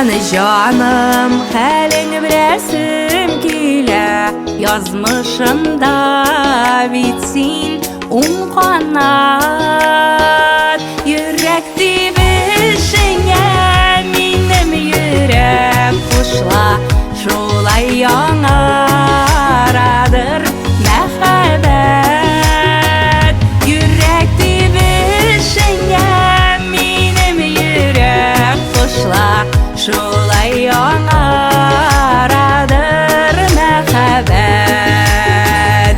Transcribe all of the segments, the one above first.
Синнән, җаным, хәлең беләсем килә. Язмышымда бит син уң канат. Йөрәк тибешеңә минем йөрәк кушыла. Шулай яңарадыр мәхәббәт. Йөрәк тибешеңә минем йөрәк кушыла. Шулай яңарадыр мәхәббәт.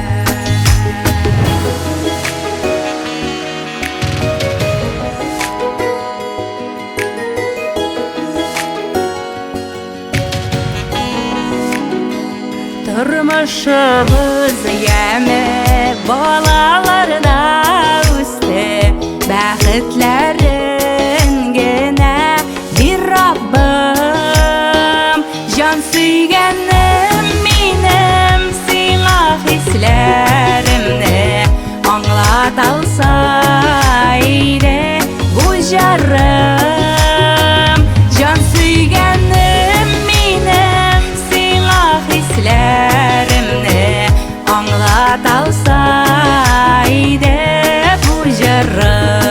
Тормышыбыз яме балаларда үсте, бәхетләрен генә бир Раббым. Җан сөйгәнем минем сиңа хисләремне аңлата алса иде бу җырым. Җан сөйгәнем минем сиңа хисләремне аңлата алса иде бу җырым.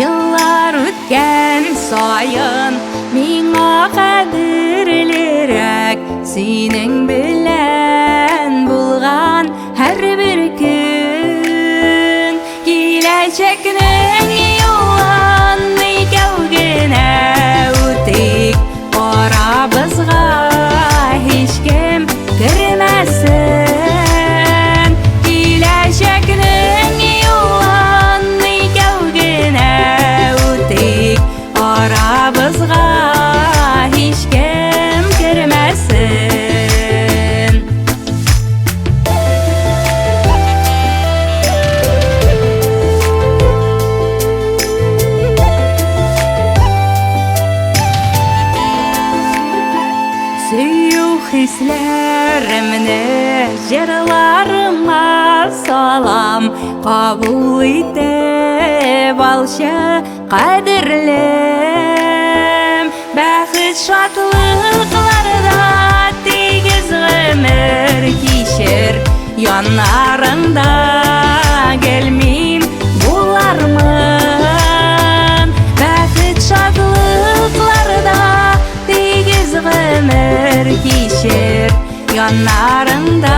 Еллар үткән саен миңа кадерлерәк синең белән булган һәрбер көн. Киләчәкнең юлын икәү генә үтик, арабызга һичкем кермәсен. Киләчәкнең юлын икәү генә үтик, арабызга һичкем кермәсен. Сөю хисләремне җырларыма салам, кабул итеп алчы, кадерлем. Бәхет шатлыкларда тигез гомер кичер, яннарыңда гел мин булармын. Бәхет шатлыкларда тигез гомер кичер, яннарыңда